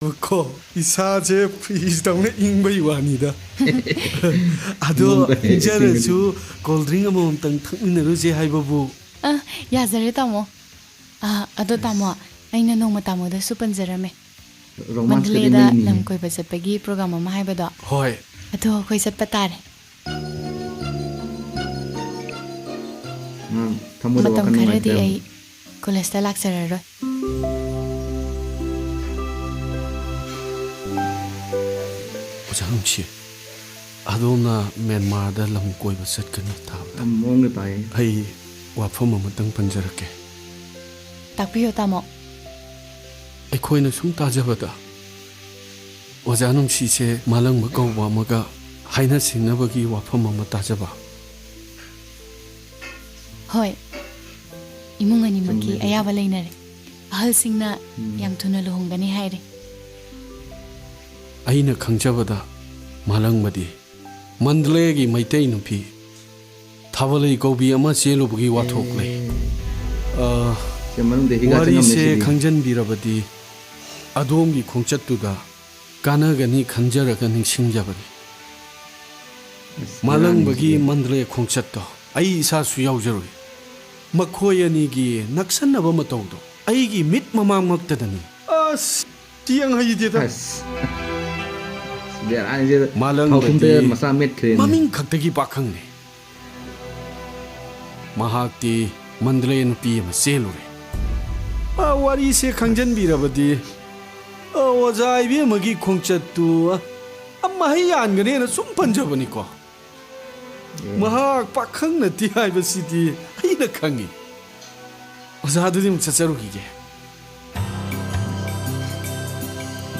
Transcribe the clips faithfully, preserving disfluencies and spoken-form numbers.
ꯀꯣ, ꯏꯁꯥꯁꯦ ꯐ꯭ꯔꯤꯖꯇꯧꯅ ꯏꯪꯕꯩ ꯋꯥꯅꯤꯗ꯫ ꯑꯗꯣ ꯏꯪꯕꯅꯦ, ꯏꯪꯖꯔꯁꯨ ꯏꯪꯕꯅꯦ꯫ ꯀꯣꯜ ꯗ꯭ꯔꯤꯡ ꯑꯃꯃꯝꯇꯪ ꯊꯛꯃꯤꯟꯅꯔꯨꯁꯦ ꯍꯥꯏꯕꯕꯨ꯫ ꯑ, ꯌꯥꯖꯔꯦ, ꯇꯥꯃꯣ꯫ ꯑ, ꯑꯗꯣ, ꯇꯥꯃꯣ, ꯑꯩꯅ ꯅꯣꯡꯃ ꯇꯥꯃꯣꯗꯁꯨ ꯄꯟꯖꯔꯝꯃꯦ꯫ ꯔꯣꯃꯥꯟꯁꯀꯗꯤ ꯃꯟꯗꯂꯦꯗ ꯃꯩꯅꯤ꯫ ꯂꯝ ꯀꯣꯏꯕ ꯆꯠꯄꯒꯤ ꯄ꯭ꯔꯣꯒ꯭ꯔꯥꯝ ꯑꯃ ꯍꯥꯏꯕꯗꯣ꯫ ꯍꯣꯏ꯫ ꯑꯗꯣ ꯑꯩꯈꯣꯏ ꯆꯠꯄ ꯇꯥꯔꯦ꯫ ꯎꯝ, ꯊꯃꯣꯏꯗ ꯃꯇꯝ ꯋꯥꯈꯜ ꯈꯔꯗꯤ ꯅꯨꯡꯉꯥꯏꯇ꯭ꯔꯦ꯫ ꯑꯩ ꯀꯣꯂꯦꯖꯇ ꯂꯥꯛꯆꯔꯔꯣꯏ꯫ ꯑꯣꯖꯥ ꯅꯨꯡꯁꯤ, ꯑꯗꯣꯝꯅ ꯃ꯭ꯌꯥꯟꯃꯥꯔꯗ ꯂꯝ ꯀꯣꯏꯕ ꯆꯠꯀꯅꯤ ꯇꯥꯕꯗ ꯌꯥꯝ ꯃꯑꯣꯡꯗ ꯇꯥꯏꯌꯦ꯫ ꯑꯩ ꯋꯥꯐꯝ ꯑꯃꯇꯪ ꯄꯟꯖꯔꯛꯀꯦ꯫ ꯇꯥꯛꯄꯤꯌꯨ, ꯇꯥꯃꯣ꯫ ꯑꯩꯈꯣꯏꯅ ꯁꯨꯝ ꯇꯥꯖꯕꯗ, ꯑꯣꯖꯥ ꯅꯨꯡꯁꯤꯁꯦ ꯃꯥꯂꯪꯕ ꯀꯧꯕ ꯑꯃꯒ ꯍꯥꯏꯅ ꯁꯤꯡꯅꯕꯒꯤ ꯋꯥꯐꯝ ꯑꯃ ꯇꯥꯖꯕ꯫ ꯍꯣꯏ, ꯏꯃꯨꯡ ꯑꯅꯤꯃꯛꯀꯤ ꯆꯨꯝꯃꯦ꯫ ꯑꯌꯥꯕ ꯂꯩꯅꯔꯦ꯫ ꯑꯍꯜꯁꯤꯡꯅ ꯎꯝ꯫ ꯌꯥꯝ ꯊꯨꯅ ꯂꯨꯍꯣꯡꯒꯅꯤ ꯍꯥꯏꯔꯦ꯫ ꯑꯩꯅ ꯈꯪꯖꯕꯗ, ꯃꯥꯂꯪꯕꯗꯤ ꯃꯟꯗꯂꯦꯒꯤ ꯃꯩꯇꯩ ꯅꯨꯄꯤ ꯊꯥꯕꯂꯩ ꯀꯧꯕꯤ ꯑꯃ ꯆꯦꯜꯂꯨꯕꯒꯤ ꯋꯥꯊꯣꯛ ꯂꯩ꯫ ꯑꯦ꯫ ꯑ, ꯁꯦ, ꯃꯅꯨꯡꯗ ꯍꯤꯒꯥ ꯋꯥꯔꯤꯁꯦ ꯆꯪꯉꯝꯃꯦ ꯁꯤꯗꯤ꯫ ꯈꯪꯖꯟꯕꯤꯔꯕꯗꯤ ꯑꯗꯣꯝꯒꯤ ꯈꯣꯡꯆꯠꯇꯨꯗ ꯀꯥꯟꯅꯒꯅꯤ ꯈꯟꯖꯔꯒ ꯅꯤꯡꯁꯤꯡꯖꯕꯅꯤ꯫ ꯑꯁ, ꯃꯥꯂꯪꯕꯒꯤ ꯕꯦꯔꯥꯅꯤ ꯁꯤꯗꯤ꯫ ꯃꯟꯗꯂꯦ ꯈꯣꯡꯆꯠꯇꯣ ꯑꯩ ꯏꯁꯥꯁꯨ ꯌꯥꯎꯖꯔꯨꯏ꯫ ꯃꯈꯣꯏ ꯑꯅꯤꯒꯤ ꯅꯛꯁꯟꯅꯕ ꯃꯇꯧꯗꯣ ꯑꯩꯒꯤ ꯃꯤꯠ ꯃꯃꯥꯡꯃꯛꯇꯗꯅꯤ꯫ ꯑꯁ, ꯆꯦꯡ ꯍꯩꯗꯦꯗ꯫ ꯑꯁ꯫ ꯕꯦꯔꯥꯅꯤꯁꯦ꯫ ꯃꯥꯂꯪꯕꯗꯤ ꯊꯥꯎ ꯊꯨꯝꯗ ꯃꯆꯥ ꯃꯦꯠꯈ꯭ꯔꯦꯅꯦ꯫ ꯃꯃꯤꯡ ꯈꯛꯇꯒꯤ ꯄꯥꯈꯪꯅꯤ꯫ ꯃꯍꯥꯛꯇꯤ ꯃꯟꯗꯂꯦ ꯅꯨꯄꯤ ꯑꯃ ꯆꯦꯜꯂꯨꯔꯦ꯫ ꯑ, ꯋꯥꯔꯤꯁꯦ ꯈꯪꯖꯟꯕꯤꯔꯕꯗꯤ, ꯑ, ꯑꯣꯖꯥ ꯏꯕꯦꯝꯃꯒꯤ ꯈꯣꯡꯆꯠꯇꯨ, ꯑ, ꯃꯍꯩ ꯌꯥꯟꯒꯅꯦꯅ ꯁꯨꯝ ꯄꯟꯖꯕꯅꯤꯀꯣ꯫ ꯑꯦ꯫ ꯃꯍꯥꯛ ꯄꯥꯈꯪ ꯅꯠꯇꯦ ꯍꯥꯏꯕꯁꯤꯗꯤ ꯑꯩꯅ ꯈꯪꯉꯤ꯫ ꯑꯣꯖꯥ, ꯑꯗꯨꯗꯤ ꯑꯃꯨꯛ ꯆꯠꯆꯔꯨꯈꯤꯒꯦ꯫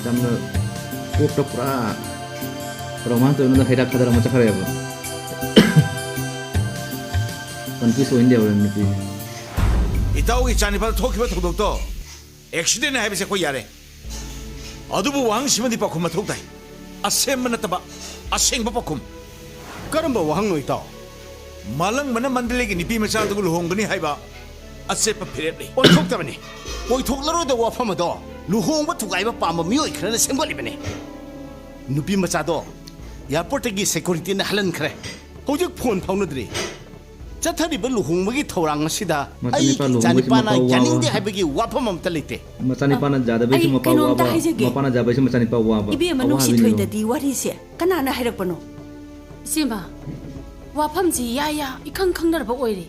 ꯌꯥꯝꯅ ꯀꯣꯛꯇ ꯄꯨꯔꯥ ꯔꯣꯃꯥꯟꯁ ꯑꯣꯏꯅ ꯍꯩꯔꯥ ꯈꯗꯔ ꯑꯃ ꯆꯠꯈ꯭ꯔꯦꯕ꯫ ꯀꯟꯐ꯭ꯌꯨꯁ ꯑꯣꯏꯅ ꯂꯩꯍꯧꯔꯦ ꯅꯨꯄꯤ꯫ ꯏꯇꯥꯎꯒꯤ ꯏꯆꯥꯅꯤꯄꯥꯗ ꯊꯣꯛꯈꯤꯕ ꯊꯧꯗꯣꯛꯇꯣ ꯑꯦꯛꯁꯤꯗꯦꯟ ꯍꯥꯏꯕꯁꯦ ꯑꯩꯈꯣꯏ ꯌꯥꯔꯦ꯫ ꯑꯗꯨꯕꯨ ꯋꯥꯍꯪꯁꯤꯃꯗꯤ ꯄꯥꯎꯈꯨꯝ ꯃꯊꯧ ꯇꯥꯏ꯫ ꯑꯁꯦꯝꯕ ꯅꯠꯇꯕ, ꯑꯁꯦꯡꯕ ꯄꯥꯎꯈꯨꯝ꯫ ꯀꯔꯝꯕ ꯋꯥꯍꯪꯅꯣ, ꯏꯇꯥꯎ? ꯃꯥꯂꯪꯕꯅ ꯃꯟꯗꯂꯦꯒꯤ ꯅꯨꯄꯤ ꯃꯆꯥꯗꯨꯒ ꯂꯨꯍꯣꯡꯒꯅꯤ ꯍꯥꯏꯕ ꯑꯆꯦꯠꯄ ꯐꯤꯔꯦꯞ ꯂꯩ꯫ ꯑꯣꯟꯊꯣꯛꯇꯕꯅꯤ꯫ ꯑꯣꯏꯊꯣꯛꯂꯔꯣꯏꯗꯕ ꯋꯥꯐꯝ ꯑꯗꯣ ꯂꯨꯍꯣꯡꯕ ꯊꯨꯒꯥꯏꯕ ꯄꯥꯝꯕ ꯃꯤꯑꯣꯏ ꯈꯔꯅ ꯁꯦꯝꯒꯠꯂꯤꯕꯅꯤ꯫ ꯅꯨꯄꯤ ꯃꯆꯥꯗꯣ ꯑꯦꯌꯥꯔꯄꯣꯔꯠꯇꯒꯤ ꯁꯦꯀ꯭ꯌꯨꯔꯤꯇꯤꯅ ꯍꯜꯍꯟꯈ꯭ꯔꯦ꯫ ꯍꯧꯖꯤꯛ ꯐꯣꯟ ꯐꯥꯎꯅꯗ꯭ꯔꯤ꯫ ꯆꯠꯊꯔꯤꯕ ꯂꯨꯍꯣꯡꯕꯒꯤ ꯊꯧꯔꯥꯡ ꯑꯁꯤꯗ ꯃꯆꯥꯅꯤꯄꯥ ꯑꯩꯒꯤ ꯂꯨꯍꯣꯡꯕꯁꯤ ꯏꯆꯥꯅꯤꯄꯥꯅ ꯃꯄꯥ ꯋꯥꯕ꯫ ꯌꯥꯅꯤꯡꯗꯦ ꯍꯥꯏꯕꯒꯤ ꯋꯥꯐꯝ ꯑꯃꯠꯇ ꯂꯩꯇꯦ꯫ ꯃꯆꯥꯅꯤꯄꯥꯅ ꯌꯥꯗꯕꯩꯁꯨ ꯑꯩ ꯃꯄꯥ ꯀꯩꯅꯣꯝꯇ ꯋꯥꯕ, ꯍꯥꯏꯖꯒꯦ꯫ ꯃꯄꯥꯅ ꯌꯥꯕꯩꯁꯨ ꯃꯆꯥꯅꯤꯄꯥ ꯋꯥꯕ꯫ ꯏꯕꯦꯝꯃ ꯑꯋꯥꯕ ꯅꯨꯡꯁꯤ ꯍꯥꯏꯕꯅꯤ꯫ ꯊꯣꯏꯗꯗꯤ ꯋꯥꯔꯤꯁꯦ ꯀꯅꯥꯅ ꯍꯥꯏꯔꯛꯄꯅꯣ? ꯏꯆꯦꯃ, ꯋꯥꯐꯝꯁꯤ ꯏꯌꯥ ꯏꯌꯥ ꯏꯈꯪ ꯈꯪꯅꯔꯕ ꯑꯣꯏꯔꯦ꯫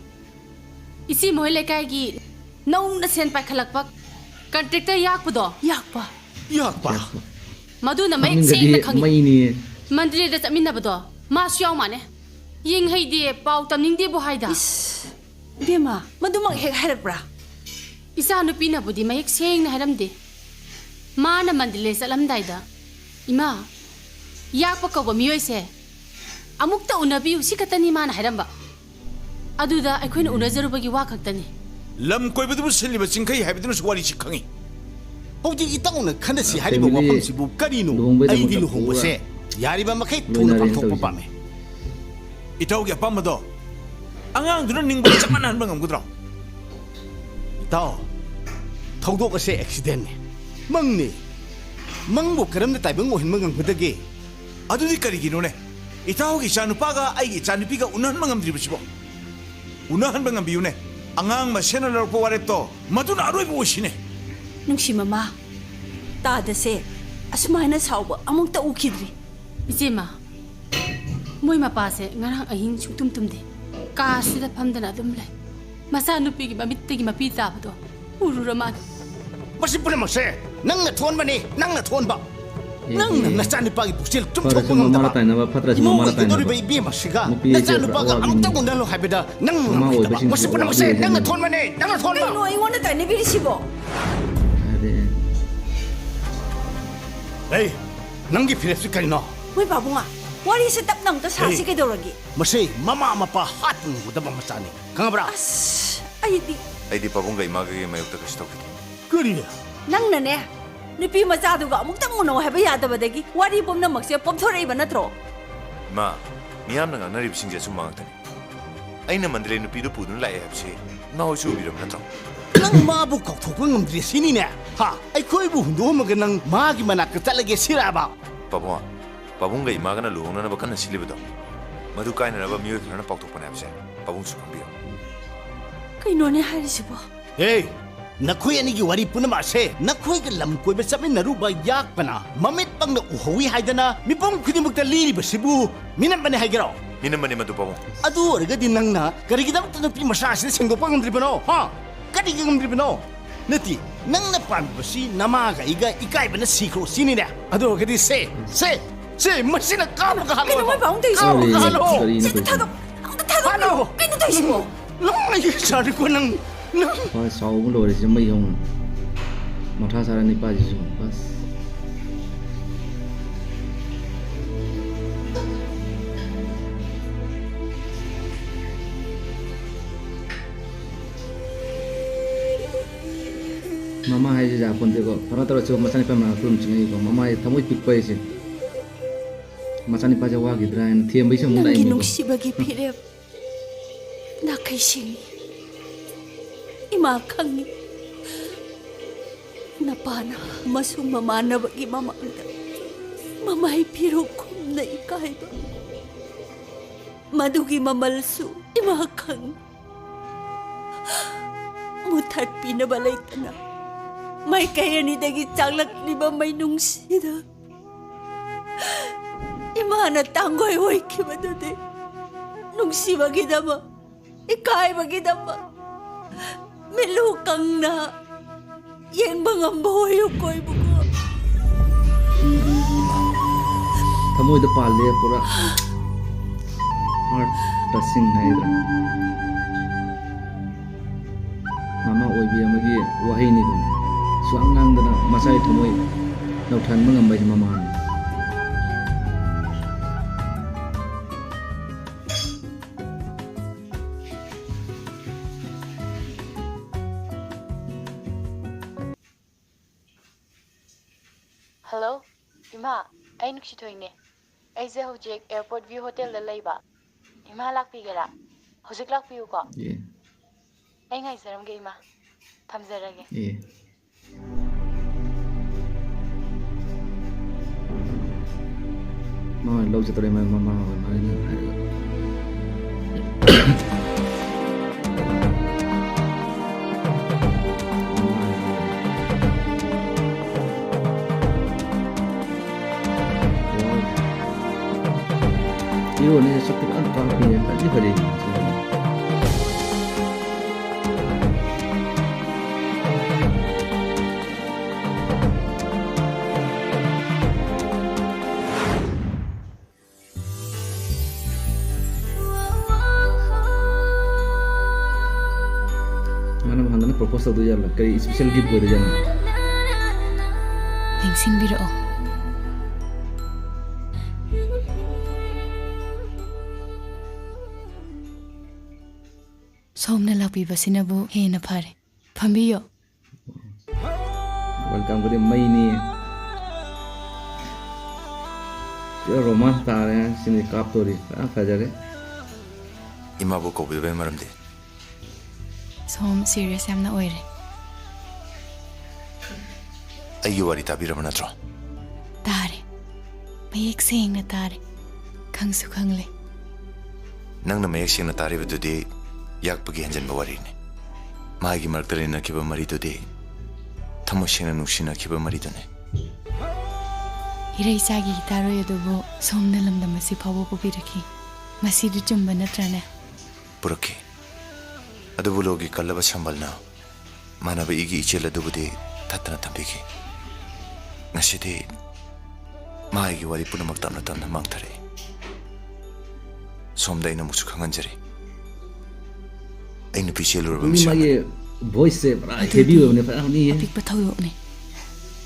ꯏꯆꯦ ꯃꯣꯏ ꯂꯩꯀꯥꯏꯒꯤ ꯅꯧꯅ ꯁꯦꯟ ꯄꯥꯏꯈꯠꯂꯛꯄ ꯀꯟꯇ꯭ꯔꯦꯛꯇꯔ ꯌꯥꯛꯄꯗꯣ꯫ ꯌꯥꯛꯄ? ꯌꯥꯛꯄ? ꯃꯗꯨꯅ ꯃꯌꯦꯛ ꯃꯃꯤꯡꯒꯗꯤ ꯁꯦꯡꯅ ꯈꯪꯉꯤ꯫ ꯃꯩꯅꯤ꯫ ꯃꯟꯗꯂꯦꯗ ꯆꯠꯃꯤꯟꯅꯕꯗꯣ ꯃꯥꯁꯨ ꯌꯥꯎ ꯃꯥꯜꯂꯦ꯫ ꯌꯦꯡ ꯍꯩꯗꯦ, ꯄꯥꯎ ꯇꯝꯅꯤꯡꯗꯦꯕꯨ ꯍꯥꯏꯗ꯫ ꯏꯁ, ꯏꯕꯦꯝꯃ, ꯃꯗꯨꯃꯛ ꯍꯦꯛ ꯍꯥꯏꯔꯛꯄ꯭ꯔꯥ? ꯏꯆꯥ ꯅꯨꯄꯤꯅꯕꯨꯗꯤ ꯃꯌꯦꯛ ꯁꯦꯡꯅ ꯍꯥꯏꯔꯝꯗꯦ꯫ ꯃꯥꯅ ꯃꯟꯗꯂꯦ ꯆꯠꯂꯝꯗꯥꯏꯗ, "ꯏꯃꯥ, ꯌꯥꯛꯄ ꯀꯧꯕ ꯃꯤꯑꯣꯏꯁꯦ ꯑꯃꯨꯛꯇ ꯎꯅꯕꯤꯌꯨ" ꯁꯤ ꯈꯛꯇꯅꯤ ꯃꯥꯅ ꯍꯥꯏꯔꯝꯕ꯫ ꯑꯗꯨꯗ ꯑꯩꯈꯣꯏꯅ ꯎꯅꯖꯔꯨꯕꯒꯤ ꯋꯥ ꯈꯛꯇꯅꯤ꯫ ꯂꯝ ꯀꯣꯏꯕꯗꯨꯕꯨ ꯁꯤꯜꯂꯤꯕ ꯆꯤꯡꯈꯩ ꯍꯥꯏꯕꯗꯨꯅꯁꯨ ꯋꯥꯔꯤꯁꯤ ꯈꯪꯉꯤ꯫ ꯍꯧꯖꯤꯛ ꯏꯇꯥꯎꯅ ꯈꯟꯅꯁꯤ ꯍꯥꯏꯔꯤꯕ ꯐꯦꯃꯤꯂꯤ ꯋꯥꯐꯝꯁꯤꯕꯨ ꯀꯔꯤꯅꯣ? ꯂꯨꯍꯣꯡꯕꯩꯗꯃꯛꯇ ꯑꯩꯗꯤ ꯂꯨꯍꯣꯡꯕꯁꯦ ꯄꯨꯔ ꯌꯥꯔꯤꯕ ꯃꯈꯩ ꯊꯨꯅ ꯂꯣꯏꯅꯔꯦꯅ ꯄꯥꯡꯊꯣꯛꯄ ꯇꯧꯔꯤꯁꯦ꯫ ꯄꯥꯝꯃꯤ꯫ ꯏꯇꯥꯎꯒꯤ ꯑꯄꯥꯝꯕꯗꯣ ꯑꯉꯥꯡꯗꯨꯅ ꯅꯤꯡꯕꯒ ꯆꯞ ꯃꯥꯟꯅꯍꯟꯕ ꯉꯝꯒꯗ꯭ꯔꯣ? ꯏꯇꯥꯎ, ꯊꯧꯗꯣꯛ ꯑꯁꯦ ꯑꯦꯛꯁꯤꯗꯦꯟꯅꯤ, ꯃꯪꯅꯤ꯫ ꯃꯪꯕꯨ ꯀꯔꯝꯅ ꯇꯥꯏꯕꯪ ꯑꯣꯏꯍꯟꯕ ꯉꯝꯒꯗꯒꯦ? ꯑꯗꯨꯗꯤ ꯀꯔꯤꯒꯤꯅꯣꯅꯦ? ꯏꯇꯥꯎꯒꯤ ꯏꯆꯥꯅꯨꯄꯥꯒ ꯑꯩꯒꯤ ꯏꯆꯥꯅꯨꯄꯤꯒ ꯎꯅꯍꯟꯕ ꯉꯝꯗ꯭ꯔꯤꯕꯁꯤꯕꯣ? ꯎꯅꯍꯟꯕ ꯉꯝꯕꯤꯌꯨꯅꯦ꯫ ꯑꯉꯥꯡ ꯃꯁꯦꯟꯅ ꯂꯧꯔꯛꯄ ꯋꯥꯔꯦꯞꯇꯣ ꯃꯗꯨꯅ ꯑꯔꯣꯏꯕ ꯑꯣꯏꯁꯤꯅꯦ꯫ ꯅꯨꯡꯁꯤ ꯃꯃꯥ, ꯇꯥꯗꯁꯦ ꯑꯁꯨꯃꯥꯏꯅ ꯁꯥꯎꯕ ꯑꯃꯨꯛꯇ ꯎꯈꯤꯗ꯭ꯔꯤ꯫ ꯏꯆꯦꯃ, ꯃꯣꯏ ꯃꯄꯥꯁꯦ ꯉꯔꯥꯡ ꯑꯍꯤꯡ ꯁꯨꯡꯇꯨꯝ ꯇꯨꯝꯗꯦ꯫ ꯀꯥꯁꯤꯗ ꯐꯝꯗꯅ ꯑꯗꯨꯝ ꯂꯩ꯫ ꯃꯆꯥꯅꯨꯄꯤꯒꯤ ꯃꯃꯤꯠꯇꯒꯤ ꯃꯄꯤ ꯇꯥꯕꯗꯣ ꯎꯔꯨꯔ ꯃꯥꯜꯂꯦ꯫ ꯃꯁꯤ ꯄꯨꯝꯅꯃꯛꯁꯦ ꯅꯪꯅ ꯊꯣꯛꯍꯟꯕꯅꯤ, ꯅꯪꯅ ꯊꯣꯛꯍꯟꯕ꯫ ꯑꯦ, ꯅꯪꯅ ꯑꯦ꯫ ꯅꯆꯥꯅꯨꯄꯥꯒꯤ ꯄꯨꯛꯆꯦꯜ ꯐꯔꯁꯨ ꯆꯨꯝꯊꯣꯛꯄ ꯃꯃꯥ ꯉꯝꯗꯕ꯫ ꯇꯥꯏꯅꯕ, ꯐꯠꯇ꯭ꯔꯁꯨ ꯏꯃꯧ ꯃꯃꯥ ꯑꯣꯏꯒꯗꯧꯔꯤꯕ ꯇꯥꯏꯅꯕ꯫ ꯏꯕꯦꯝ ꯑꯁꯤꯒ ꯅꯨꯄꯤ ꯑꯁꯦ ꯅꯆꯥꯅꯨꯄꯥꯒ ꯄꯨꯔꯥ ꯑꯃꯨꯛꯇꯪ ꯑꯋꯥꯕꯤꯅꯤ꯫ ꯎꯅꯍꯜꯂꯣ ꯍꯥꯏꯕꯗ ꯅꯪ ꯃꯃꯥ ꯉꯝꯂꯣꯏꯗꯕ꯫ ꯑꯣꯏꯕꯁꯤꯡꯁꯦ ꯃꯁꯤ ꯄꯨꯝꯅꯃꯛꯁꯦ ꯑꯋꯥꯕꯤ ꯅꯪꯅ ꯑꯣꯏꯗꯣꯏꯅꯤ꯫ ꯊꯣꯛꯍꯟꯕꯅꯤ, ꯅꯪꯅ ꯊꯣꯛꯍꯟꯕ꯫ ꯀꯩꯅꯣ ꯑꯩꯉꯣꯟꯗ ꯇꯥꯏꯅꯕꯤꯔꯤꯁꯤꯕꯣ? ꯌꯥꯗꯦ꯫ ꯍꯦ, ꯅꯪꯒꯤ ꯐꯤꯔꯦꯞꯁꯤ ꯀꯔꯤꯅꯣ? ꯃꯣꯏ ꯄꯥꯕꯨꯡꯉꯥ, ꯋꯥꯔꯤꯁꯦ ꯇꯞꯅ ꯑꯃꯨꯛꯇ ꯁꯥꯁꯤ꯫ ꯍꯦ꯫ ꯀꯩꯗꯧꯔꯒꯦ? ꯃꯁꯤ ꯃꯃꯥ ꯃꯄꯥ ꯍꯥꯠꯄ ꯉꯝꯒꯗꯕ ꯃꯆꯥꯅꯤ, ꯈꯪꯉꯕ꯭ꯔꯥ? ꯑꯁ, ꯑꯩꯗꯤ ꯑꯩꯗꯤ ꯄꯥꯕꯨꯡꯒ ꯏꯃꯥꯒꯒꯤ ꯃꯥꯌꯣꯛꯇ ꯀꯩꯁꯨ ꯇꯧꯈꯤꯗꯦ꯫ ꯀꯔꯤ? ꯅꯪꯅꯅꯦ, ꯅꯨꯄꯤ ꯃꯆꯥꯗꯨꯒ ꯑꯃꯨꯛꯇꯪ ꯎꯅꯧ ꯍꯥꯏꯕ ꯌꯥꯗꯕꯗꯒꯤ ꯋꯥꯔꯤ ꯄꯨꯝꯅꯃꯛꯁꯦ ꯄꯣꯝꯊꯣꯔꯛꯏꯕ ꯅꯠꯇ꯭ꯔꯣ? ꯏꯃꯥ, ꯃꯤꯌꯥꯝꯅ ꯉꯥꯡꯅꯔꯤꯕꯁꯤꯡꯁꯦ ꯑꯆꯨꯝꯕ ꯉꯥꯛꯇꯅꯤ꯫ ꯑꯩꯅ ꯃꯟꯗꯂꯦ ꯅꯨꯄꯤꯗꯨ ꯄꯨꯗꯨꯅ ꯂꯥꯛꯑꯦ ꯍꯥꯏꯕꯁꯤ ꯏꯃꯥ ꯍꯣꯏꯁꯨ ꯎꯕꯤꯔꯕ ꯅꯠꯇ꯭ꯔꯣ? ꯃꯥꯕꯨ ꯀꯥꯎꯊꯣꯛꯄ ꯉꯝꯗ꯭ꯔꯦ ꯁꯤꯅꯤꯅꯦ? ꯍꯥ? ꯑꯩꯈꯣꯏꯕꯨ ꯍꯨꯟꯗꯣꯛꯑꯝꯃꯒ ꯅꯪ ꯃꯥꯒꯤ ꯃꯅꯥꯛꯇ ꯆꯠꯂꯒꯦ ꯁꯤꯔꯕ? ꯄꯥꯕꯨꯡ, ꯄꯥꯕꯨꯡꯒ ꯏꯃꯥꯒꯅ ꯂꯨꯍꯣꯡꯅꯅꯕ ꯀꯟꯅ ꯁꯤꯜꯂꯤꯕꯗꯣ, ꯃꯗꯨ ꯀꯥꯏꯅꯅꯕ ꯃꯤꯑꯣꯏ ꯈꯔꯅ ꯄꯥꯎꯊꯣꯛꯄꯅꯦ ꯍꯥꯏꯕꯁꯦ ꯄꯥꯕꯨꯡꯁꯨ ꯈꯪꯕꯤꯌꯨ꯫ ꯀꯩꯅꯣꯅꯦ ꯍꯥꯏꯔꯤꯁꯤꯕꯣ? ꯍꯦ! ꯅꯈꯣꯏ ꯑꯅꯤꯒꯤ ꯋꯥꯔꯤ ꯄꯨꯝꯅꯃꯛ ꯑꯁꯦ ꯅꯈꯣꯏꯒ ꯂꯝ ꯀꯣꯏꯕ ꯆꯠꯃꯤꯟꯅꯔꯨꯕ ꯌꯥꯛꯄꯅ ꯃꯃꯤꯠ ꯄꯪꯅ ꯎꯍꯧꯏ ꯍꯥꯏꯗꯅ ꯃꯤꯄꯨꯝ ꯈꯨꯗꯤꯡꯃꯛꯇ ꯂꯤꯔꯤꯕꯁꯤꯕꯨ ꯃꯤꯅꯝꯕꯅꯦ ꯍꯥꯏꯒꯦꯔꯣ? ꯃꯤꯅꯝꯕꯅꯦ ꯃꯗꯨ, ꯄꯥꯕꯨꯡ꯫ ꯑꯗꯨ ꯑꯣꯏꯔꯒꯗꯤ ꯅꯪꯅ ꯀꯔꯤꯒꯤꯗꯃꯛꯇ ꯅꯨꯄꯤ ꯃꯆꯥ ꯑꯁꯤꯗ ꯁꯦꯡꯗꯣꯛꯄ ꯉꯝꯗ꯭ꯔꯤꯕꯅꯣ? ꯍꯥ? ꯀꯔꯤꯒꯤ ꯉꯝꯗ꯭ꯔꯤꯕꯅꯣ? ꯅꯠꯇꯦ, ꯅꯪꯅ ꯄꯥꯝꯃꯤꯕꯁꯤ ꯅꯃꯥꯒ ꯑꯩꯒ ꯏꯀꯥꯏꯕꯅ ꯁꯤꯈ꯭ꯔꯣ ꯁꯤꯅꯤꯅꯦ꯫ ꯑꯗꯨ ꯑꯣꯏꯔꯒꯗꯤ ꯁꯦ, ꯁꯦ, ꯁꯦ, ꯃꯁꯤꯅ ꯀꯥꯞꯂꯒ ꯍꯥꯠꯂꯣ ꯀꯩꯅꯣ ꯍꯥꯏꯕ꯫ ꯃꯣꯏ ꯄꯥꯕꯨꯡ ꯇꯧꯔꯤꯁꯤꯕꯣ? ꯀꯥꯞꯂꯒ ꯍꯥꯠꯂꯣ꯫ ꯀꯔꯤꯅꯣ ꯁꯤ ꯑꯝꯇ ꯊꯥꯗꯣꯛ-, ꯑꯝꯇ ꯊꯥꯗꯣꯛꯄꯤꯌꯨ꯫ ꯍꯥꯠꯂꯣ꯫ ꯀꯩꯅꯣ ꯇꯧꯔꯤꯁꯤꯕꯣ? ꯅꯪ ꯑꯩꯒꯤ ꯏꯆꯥꯅꯤꯀꯣ ꯅꯪ, ꯅꯪ꯫ ꯍꯣꯏ, ꯁꯥꯎꯕ ꯂꯣꯏꯔꯦ ꯁꯤ ꯃꯩ ꯍꯧꯅ꯫ ꯃꯊꯥ ꯁꯥꯔ ꯅꯤꯄꯥꯁꯤꯁꯨ꯫ ꯑꯁ꯫ ꯃꯃꯥ ꯍꯥꯏꯁꯦ ꯌꯥꯄꯣꯟꯇꯦꯀꯣ꯫ ꯐꯅ ꯇꯧꯔꯁꯨ ꯃꯆꯥꯅꯤꯄꯥ ꯃꯅꯥꯛꯇ ꯑꯗꯨꯝ ꯆꯪꯉꯛꯏꯀꯣ꯫ ꯃꯃꯥ ꯍꯥꯏꯁꯦ ꯊꯃꯣꯏ ꯄꯤꯛꯄ ꯍꯥꯏꯁꯦ꯫ ꯃꯆꯥꯅꯤꯄꯥꯁꯦ ꯋꯥꯈꯤꯗ꯭ꯔꯥ ꯍꯥꯏꯅ ꯊꯦꯝꯕꯩꯁꯨ ꯑꯃꯨꯛ ꯅꯪꯒꯤ ꯂꯥꯛꯏꯅꯦꯀꯣ꯫ ꯅꯨꯡꯁꯤꯕꯒꯤ ꯐꯤꯔꯦꯞ ꯅꯥꯈꯩ ꯁꯤꯡꯉꯤ꯫ ꯏꯃꯥ ꯈꯪꯉꯤ꯫ ꯅꯄꯥꯅ ꯑꯃꯁꯨꯡ ꯃꯃꯥꯟꯅꯕꯒꯤ ꯃꯃꯥꯡꯗ ꯃꯃꯥꯏ ꯐꯤꯔꯨꯛ ꯈꯨꯝꯅ ꯏꯀꯥꯏꯕ꯫ ꯃꯗꯨꯒꯤ ꯃꯃꯜꯁꯨ ꯏꯃꯥ ꯈꯪꯉꯤ꯫ ꯃꯨꯊꯠꯄꯤꯅꯕ ꯂꯩꯇꯅ ꯃꯥꯏꯀꯩ ꯑꯅꯤꯗꯒꯤ ꯆꯥꯛꯂꯛꯂꯤꯕ ꯃꯩꯅꯨꯡꯁꯤꯗ ꯏꯃꯥꯅ ꯇꯥꯡꯒꯣꯏ ꯑꯣꯏꯈꯤꯕꯗꯨꯗꯤ ꯅꯨꯡꯁꯤꯕꯒꯤꯗꯃꯛ, ꯏꯀꯥꯏꯕꯒꯤꯗꯃꯛ ꯃꯤꯠꯂꯨ ꯀꯪꯅ ꯌꯦꯡꯕ ꯉꯝꯕ ꯑꯣꯏꯌꯨꯀꯣ ꯏꯕꯨꯡꯉꯣ꯫ ꯊꯃꯣꯏꯗ ꯄꯥꯜꯂꯦ ꯄꯨꯔꯥ꯫ Heart touching ꯍꯥꯏꯒꯗ꯭ꯔꯥ? ꯃꯃꯥ ꯑꯣꯏꯕꯤ ꯑꯃꯒꯤ ꯋꯥꯍꯩꯅꯤꯗꯨꯅꯤ꯫ ꯁꯨꯛꯉꯥꯡ ꯉꯥꯡꯗꯅ ꯃꯆꯥꯒꯤ ꯊꯃꯣꯏ ꯂꯧꯊꯍꯟꯕ ꯉꯝꯕ ꯍꯥꯏꯁꯦ ꯃꯃꯥꯅꯤ꯫ Hello, ꯏꯃꯥ, ꯑꯩ ꯅꯨꯡꯁꯤꯊꯣꯏꯅꯦ꯫ ꯑꯩꯁꯦ ꯍꯧꯖꯤꯛ Airport View Hotelꯗ ꯂꯩꯕ꯫ ꯏꯃꯥ ꯂꯥꯛꯄꯤꯒꯦꯔꯥ? ꯍꯧꯖꯤꯛ ꯂꯥꯛꯄꯤꯌꯨꯀꯣ꯫ ꯌꯦ꯫ ꯑꯩ ꯉꯥꯏꯖꯔꯝꯒꯦ, ꯏꯃꯥ꯫ ꯊꯝꯖꯔꯒꯦ꯫ ꯑꯦ꯫ ꯃꯥ ꯂꯧ ꯆꯠꯇꯣꯔꯦ, ꯃꯥ, ꯃꯃꯥ ꯍꯣꯏ ꯃꯥꯅ ꯍꯥꯏꯔꯒ꯫ ꯏꯔꯣꯅꯤ ꯁꯛꯇꯤ ꯐꯖꯅ ꯀꯥꯞꯄꯤꯅꯦ, ꯐꯗꯤ ꯐꯖꯩ꯫ ꯃꯥꯅ ꯍꯥꯟꯅꯅ propose ꯇꯧꯗꯣꯏꯖꯥꯠꯂꯣ? ꯀꯔꯤ special gift ꯑꯣꯏꯗꯣꯏꯖꯥꯠꯅꯣ? ꯅꯤꯡꯁꯤꯡꯕꯤꯔꯛꯑꯣ꯫ ꯁꯣꯝꯅ ꯂꯥꯛꯄꯤꯕꯁꯤꯅꯕꯨ ꯍꯦꯟꯅ ꯐꯔꯦ꯫ ꯐꯝꯕꯤꯌꯣ꯫ Welcome ꯒꯗꯤ ꯃꯩꯅꯤ꯫ Pure romance ꯇꯥꯔꯦ꯫ ꯁꯤꯅꯤ ꯀꯥꯞꯇꯣꯔꯤ꯫ ꯐꯖ ꯐꯖꯔꯦ꯫ ꯏꯃꯥꯕꯨ ꯀꯧꯕꯤꯕꯒꯤ ꯃꯔꯝꯗꯤ? ꯁꯣꯝ serious ꯌꯥꯝꯅ ꯑꯣꯏꯔꯦ꯫ ꯑꯩꯒꯤ ꯋꯥꯔꯤ ꯇꯥꯕꯤꯔꯕ ꯅꯠꯇ꯭ꯔꯣ? ꯇꯥꯔꯦ꯫ ꯃꯌꯦꯛ ꯁꯦꯡꯅ ꯇꯥꯔꯦ꯫ ꯈꯪꯁꯨ ꯈꯪꯂꯦ꯫ ꯅꯪꯅ ꯃꯌꯦꯛ ꯁꯦꯡꯅ ꯇꯥꯔꯤꯕꯗꯨꯗꯤ ꯌꯥꯛꯄꯒꯤ ꯍꯦꯟꯖꯟꯕ ꯋꯥꯔꯤꯅꯤ꯫ ꯃꯥꯒꯤ ꯃꯔꯛꯇ ꯂꯩꯅꯈꯤꯕ ꯃꯔꯤꯗꯨꯗꯤ ꯊꯃꯣꯏ ꯁꯦꯡꯅ ꯅꯨꯡꯁꯤꯅꯈꯤꯕ ꯃꯔꯤꯗꯨꯅꯤ꯫ ꯏꯔꯩꯆꯥꯒꯤ ꯒꯤꯇꯥꯔ ꯑꯣꯏ ꯑꯗꯨꯕꯨ ꯁꯣꯝꯅ ꯂꯝꯗꯝ ꯑꯁꯤ ꯐꯥꯎꯕ ꯄꯨꯕꯤꯔꯛꯈꯤ꯫ ꯃꯁꯤꯗꯤ ꯆꯨꯝꯕ ꯅꯠꯇ꯭ꯔꯅꯦ? ꯄꯨꯔꯛꯈꯤ꯫ ꯑꯗꯨꯕꯨ ꯂꯣꯒꯤ ꯀꯜꯂꯕ ꯁꯝꯕꯜꯅ ꯃꯥꯟꯅꯕ ꯏꯒꯤ ꯏꯆꯦꯜ ꯑꯗꯨꯕꯨꯗꯤ ꯊꯠꯇꯅ ꯊꯝꯕꯤꯈꯤ꯫ ꯉꯁꯤꯗꯤ ꯃꯥ ꯑꯩꯒꯤ ꯋꯥꯔꯤ ꯄꯨꯝꯅꯃꯛ ꯇꯞꯅ ꯇꯞꯅ ꯃꯥꯡꯊꯔꯛꯏ꯫ ꯁꯣꯝꯗ ꯑꯩꯅ ꯑꯃꯨꯛꯁꯨ ꯈꯪꯍꯟꯖꯔꯤ꯫ ꯑꯩ ꯅꯨꯄꯤ ꯆꯦꯜꯂꯨꯔꯕ ꯃꯤ ꯃꯤꯁꯛ ꯃꯥꯒꯤ ꯑꯃꯅꯤ꯫ Voice ꯁꯦ ꯄꯨꯔꯥ ꯑꯗꯨꯗꯤ heavy ꯑꯣꯏꯕꯅꯦ, ꯐꯖꯅ ꯍꯥꯞꯅꯤꯡꯉꯦ꯫ ꯑꯄꯤꯛꯄ ꯊꯧꯗꯣꯛꯅꯤ꯫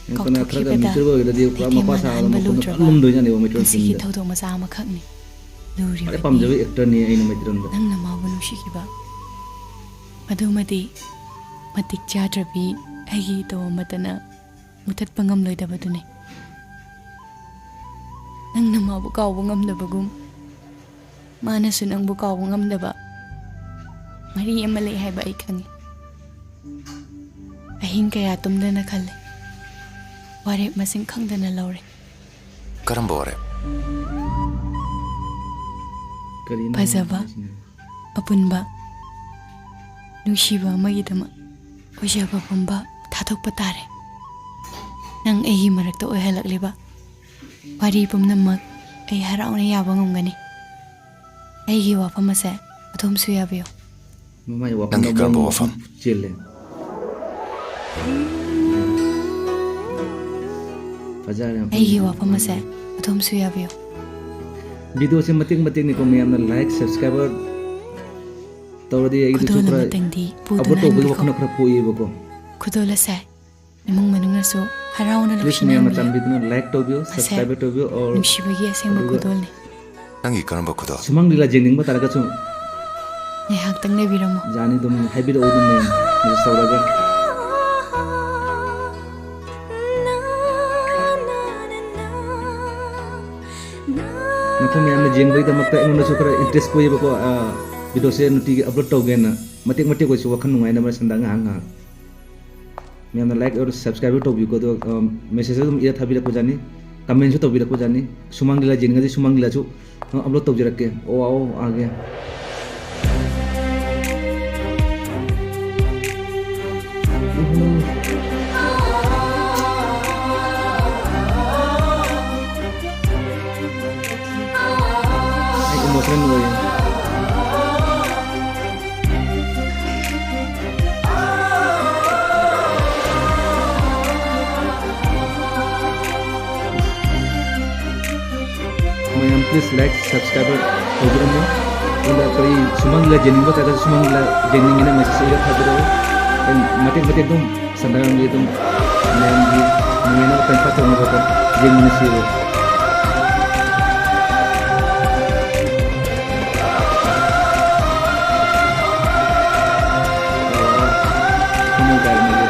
ꯌꯥꯝ ꯀꯟꯅ ꯈꯔꯒ ꯀꯥꯎꯊꯣꯛꯈꯤꯕꯗ mature ꯑꯣꯏꯒꯗꯤ ꯄꯨꯔꯥ ꯃꯩꯇꯩ ꯃꯄꯥ ꯃꯅꯥ ꯁꯥꯕ ꯑꯟꯕ ꯃꯈꯣꯟꯗꯣ ꯂꯨꯗ꯭ꯔꯕ ꯐꯖꯅ ꯂꯨꯝꯗꯣꯏꯖꯥꯠꯅꯦꯕ ꯃꯩꯇꯩ ꯄꯨꯟꯁꯤꯒꯤ ꯐꯤꯂꯝꯗ꯫ ꯊꯧꯗꯣꯛ ꯃꯆꯥ ꯑꯃꯈꯛꯅꯤ꯫ ꯂꯨꯔꯤꯕ ꯈ꯭ꯋꯥꯏ ꯄꯥꯝꯖꯕ ꯏ꯫ Actor ꯅꯤ ꯑꯩꯅ ꯃꯩꯇꯩ ꯐꯤꯂꯝꯗ꯫ ꯅꯪꯅ ꯃꯥꯕꯨ ꯅꯨꯡꯁꯤꯈꯤꯕ ꯑꯗꯨꯃꯗꯤ ꯃꯇꯤꯛ ꯆꯥꯗ꯭ꯔꯕꯤ ꯑꯩꯒꯤ ꯏꯇꯧ ꯑꯃꯠꯇꯅ ꯃꯨꯊꯠꯄ ꯉꯝꯂꯣꯏꯗꯕꯗꯨꯅꯤ꯫ ꯅꯪꯅ ꯃꯥꯕꯨ ꯀꯥꯎꯕ ꯉꯝꯗꯕꯒꯨꯝ, ꯃꯥꯅꯁꯨ ꯅꯪꯕꯨ ꯀꯥꯎꯕ ꯉꯝꯗꯕ ꯃꯔꯤ ꯑꯃ ꯂꯩ ꯍꯥꯏꯕ ꯑꯩ ꯈꯪꯏ꯫ ꯑꯍꯤꯡ ꯀꯌꯥ ꯇꯨꯝꯗꯅ ꯈꯜꯂꯦ꯫ ꯋꯥꯔꯦꯞ ꯃꯁꯤꯡ ꯈꯪꯗꯅ ꯂꯧꯔꯦ꯫ ꯀꯔꯝꯕ ꯋꯥꯔꯦꯞ? ꯀꯔꯤꯅꯣ ꯐꯖꯕ, ꯍꯥꯏꯁꯤꯅ? ꯑꯄꯨꯟꯕ, ꯅꯨꯡꯁꯤꯕ ꯑꯃꯒꯤꯗꯃꯛ ꯑꯣꯏꯖꯕ ꯄꯨꯝꯕ ꯊꯥꯗꯣꯛꯄ ꯇꯥꯔꯦ꯫ ꯅꯪ ꯑꯩꯒꯤ ꯃꯔꯛꯇ ꯑꯣꯏꯍꯜꯂꯛꯂꯤꯕ ꯋꯥꯔꯤ ꯄꯨꯝꯅꯃꯛ ꯑꯩ ꯍꯔꯥꯎꯅ ꯌꯥꯕ ꯉꯝꯒꯅꯤ꯫ ꯑꯩꯒꯤ ꯋꯥꯐꯝ ꯑꯁꯦ ꯑꯗꯣꯝꯁꯨ ꯌꯥꯕꯤꯌꯨ꯫ ꯃꯃꯥꯏ ꯋꯥꯐꯝ ꯅꯪꯒꯤ ꯀꯔꯝꯕ ꯋꯥꯐꯝ? ꯆꯦꯜꯂꯦ꯫ ꯐꯖꯔꯦ ꯌꯥꯝ꯫ ꯑꯩꯒꯤ ꯋꯥꯐꯝ ꯑꯁꯦ ꯑꯗꯣꯝꯁꯨ ꯌꯥꯕꯤꯌꯨ꯫ ꯚꯤꯗꯤꯑꯣꯁꯦ ꯃꯇꯦꯛ ꯃꯇꯦꯛꯅꯤꯀꯣ, ꯃꯌꯥꯝꯅ like, subscriber ꯇꯧꯔꯗꯤ ꯑꯩꯒꯤꯗꯨꯁꯨ ꯈꯨꯗꯣꯜ ꯈꯔ ꯑꯃꯇꯪꯗꯤ ꯄꯨꯗꯨꯅ upload ꯇꯧꯕꯒꯤ ꯍꯟꯕꯤꯈꯣ꯫ ꯋꯥꯈꯜ ꯈꯔ ꯄꯣꯛꯏꯌꯦꯕꯀꯣ꯫ ꯈꯨꯗꯣꯜ ꯑꯁꯦ ꯏꯃꯨꯡ ꯃꯅꯨꯡꯅꯁꯨ ꯍꯔꯥꯎꯅ please ꯂꯧꯁꯤꯟꯅꯕꯤꯌꯨ꯫ ꯃꯌꯥꯝꯅ ꯆꯥꯟꯕꯤꯗꯨꯅ like ꯇꯧꯕꯤꯌꯨ, ꯑꯁꯦ subscribe ꯇꯧꯕꯤꯌꯨ, or ꯅꯨꯡꯁꯤꯕꯒꯤ ꯑꯁꯦꯡꯕ ꯑꯗꯨꯒ ꯈꯨꯗꯣꯜꯅꯤ꯫ ꯅꯪꯒꯤ ꯀꯔꯝꯕ ꯈꯨꯗꯣꯜ? ꯁꯨꯃꯥꯡ ꯂꯤꯂꯥ ꯌꯦꯡꯅꯤꯡꯕ ꯇꯥꯔꯒꯁꯨ ꯉꯥꯏꯍꯥꯛꯇꯪ ꯂꯩꯕꯤꯔꯝꯃꯣ꯫ ꯌꯥꯅꯤ, ꯑꯗꯨꯝ ꯍꯥꯏꯕꯤꯔꯛꯑꯣ, ꯑꯗꯨꯝ ꯃꯌꯥꯝ message ꯇꯧꯔꯒ꯫ ꯅꯈꯣꯏ ꯃꯌꯥꯝꯅ ꯌꯦꯡꯕꯒꯤꯗꯃꯛꯇ ꯑꯩꯉꯣꯟꯗꯁꯨ ꯈꯔ interest ꯄꯣꯛꯏꯕꯀꯣ, ꯑ, ꯚꯤꯗꯤꯑꯣꯁꯦ ꯅꯨꯡꯇꯤꯒꯤ upload ꯇꯧꯒꯦꯅ꯫ ꯃꯇꯦꯛ ꯃꯇꯦꯛ ꯑꯣꯏꯁꯨ ꯋꯥꯈꯜ ꯅꯨꯡꯉꯥꯏꯅꯕ ꯁꯟꯗ ꯉꯥꯏꯍꯥꯛ ꯉꯥꯏꯍꯥꯛ꯫ ꯃꯌꯥꯝꯅ like ꯑꯣꯔ subscribe ꯇꯧꯕꯤꯌꯨꯀꯣ, ꯑꯗꯨꯒ, ꯑ, message ꯑꯗꯨꯝ ꯏꯔ ꯊꯥꯕꯤꯔꯛꯄꯖꯥꯠꯅꯤ, comment ꯁꯨ ꯇꯧꯕꯤꯔꯛꯄꯖꯥꯠꯅꯤ꯫ ꯁꯨꯃꯥꯡ ꯂꯤꯂꯥ ꯌꯦꯡꯅꯤꯡꯉꯗꯤ ꯁꯨꯃꯥꯡ ꯂꯤꯂꯥꯁꯨ, ꯑ, upload ꯇꯧꯖꯔꯛꯀꯦ꯫ ꯑꯣ, ꯑꯥꯎ, ꯑꯥꯒꯦ꯫ ꯑꯩ emotional ꯑꯣꯏꯌꯦ꯫ ꯃꯌꯥꯝ please like, subscribe ꯇꯧꯕꯤꯔꯝꯃꯨ꯫ ꯑꯗꯨꯒ ꯀꯔꯤ ꯁꯨꯃꯥꯡ ꯂꯤꯂꯥ ꯌꯦꯡꯅꯤꯡꯕ ꯇꯥꯔꯒꯁꯨ ꯁꯨꯃꯥꯡ ꯂꯤꯂꯥ ꯌꯦꯡꯅꯤꯡꯉꯦꯅ message ꯏꯔ ꯊꯥꯕꯤꯔꯛꯎ꯫ ꯑꯩ ꯃꯇꯦꯛ ꯃꯇꯦꯛ ꯑꯗꯨꯝ ꯁꯟꯗꯥꯔꯝꯒꯤ ꯑꯗꯨꯝ ꯃꯌꯥꯝꯒꯤ ꯅꯨꯡꯉꯥꯏꯅꯕ time pass ꯇꯧꯅꯕ ꯑꯗꯨꯝ ꯌꯦꯡꯃꯤꯟꯅꯁꯤ꯫ ꯊꯃꯣꯏ ꯀꯥꯏꯔꯝꯃꯒꯦ꯫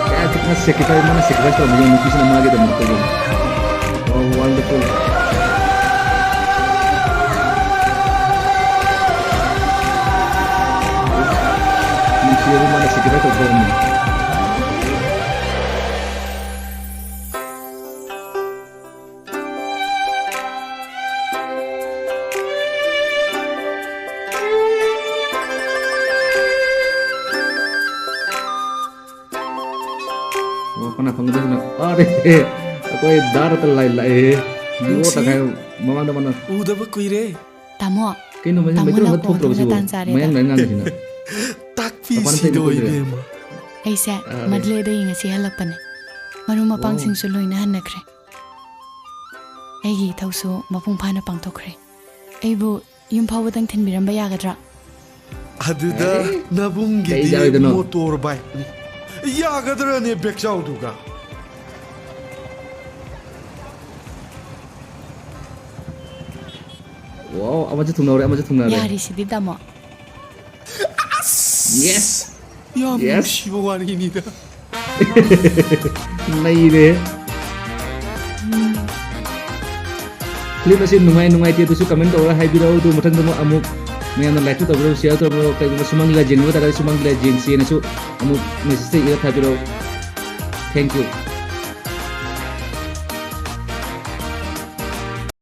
ꯀꯌꯥ ꯈꯤꯇꯪ sacrifice, ꯃꯥꯅ sacrifice ꯇꯧꯔꯝꯃꯤ ꯌꯦꯡꯉꯨ, ꯅꯨꯄꯤꯁꯤꯅ ꯃꯥꯒꯤꯗꯃꯛꯇ ꯌꯦꯡꯉꯨ꯫ Oh, wonderful. ꯁꯤꯗꯤ ꯃꯥꯅ sacrifice ꯇꯧꯊꯣꯛꯑꯝꯃꯦ꯫ ꯑꯣ, ꯀꯅꯥ ꯐꯪꯒꯗꯣꯏꯅꯣ? ꯑꯔꯦ, ꯑꯩꯈꯣꯏ ꯗꯥ ꯔꯇꯟ ꯂꯥꯏ ꯂꯥꯛꯑꯦ꯫ ꯅꯨꯡꯁꯤ꯫ ꯇꯪꯈꯥꯏ ꯃꯃꯥꯡꯗ ꯃꯥꯅ꯫ ꯎꯗꯕ ꯀꯨꯏꯔꯦ꯫ ꯇꯥꯃꯣ, ꯇꯥꯃꯣꯅ ꯃꯩꯇꯩꯂꯣꯟ ꯀꯧꯕꯗꯨꯅ ꯃꯩꯇꯩꯂꯣꯟ ꯇꯥꯟ ꯆꯥꯔꯦꯗ꯫ ꯃꯌꯥꯡ ꯂꯥꯏ ꯉꯥꯡꯉꯤꯁꯤꯅ꯫ ꯇꯥꯛꯄꯤꯁꯤꯗꯣ ꯃꯄꯥꯟ ꯏꯕꯦꯝꯃ꯫ ꯑꯩꯁꯦ ꯑꯥ, ꯃꯗꯂꯦꯗꯒꯤ ꯉꯁꯤ ꯍꯜꯂꯛꯄꯅꯦ꯫ ꯃꯔꯨꯞ ꯃꯄꯥꯡꯁꯤꯡꯁꯨ ꯂꯣꯏꯅ ꯍꯟꯅꯈ꯭ꯔꯦ꯫ ꯑꯩꯒꯤ ꯏꯊꯧꯁꯨ ꯃꯄꯨꯡ ꯐꯥꯅ ꯄꯥꯡꯊꯣꯛꯈ꯭ꯔꯦ꯫ ꯑꯩꯕꯨ ꯌꯨꯝ ꯐꯥꯎꯕꯗꯪ ꯊꯤꯟꯕꯤꯔꯝꯕ ꯌꯥꯒꯗ꯭ꯔꯥ? ꯑꯗꯨꯗ ꯑꯦ? ꯅꯕꯨꯡꯒꯤꯗꯤ ꯀꯩ ꯌꯥꯔꯣꯏꯗꯣꯏꯅꯣ? ꯃꯣꯇꯣꯔ ꯕꯥꯏꯛꯅꯤ꯫ ꯌꯥꯒꯗ꯭ꯔꯅꯦ ꯕꯦꯛꯆꯥꯎꯗꯨꯒ? ꯋꯥꯎ, ꯑꯃꯁꯨ ꯊꯨꯡꯅꯍꯧꯔꯦ, ꯑꯃꯁꯨ ꯊꯨꯡꯅꯍꯧꯔꯦ꯫ ꯌꯥꯔꯤꯁꯤꯗꯤ, ꯇꯥꯃꯣ꯫ Yes! ꯌꯥꯝ ꯅꯨꯡꯁꯤꯕ ꯋꯥꯔꯤꯅꯤꯗ꯫ ꯅꯩꯔꯦ꯫ Film ꯑꯁꯤ ꯅꯨꯡꯉꯥꯏ ꯅꯨꯡꯉꯥꯏꯇꯦ ꯑꯗꯨꯁꯨ comment ꯇꯧꯔꯒ ꯍꯥꯏꯕꯤꯔꯛꯎ꯫ ꯑꯗꯨ ꯃꯊꯪꯗ ꯑꯃꯨꯛ, ꯑꯃꯨꯛ ꯃꯌꯥꯝꯅ like ꯁꯨ ꯇꯧꯕꯤꯔꯛꯎ, share ꯇꯧꯕꯤꯔꯛꯎ꯫ ꯀꯩꯒꯨꯝꯕ ꯁꯨꯃꯥꯡ ꯂꯤꯂꯥ ꯌꯦꯡꯅꯤꯡꯕ ꯇꯥꯔꯒꯗꯤ ꯁꯨꯃꯥꯡ ꯂꯤꯂꯥ ꯌꯦꯡꯁꯦꯅꯁꯨ ꯑꯃꯨꯛ message ꯇ ꯏꯔ ꯊꯥꯕꯤꯔꯛꯎ꯫ Thank you꯫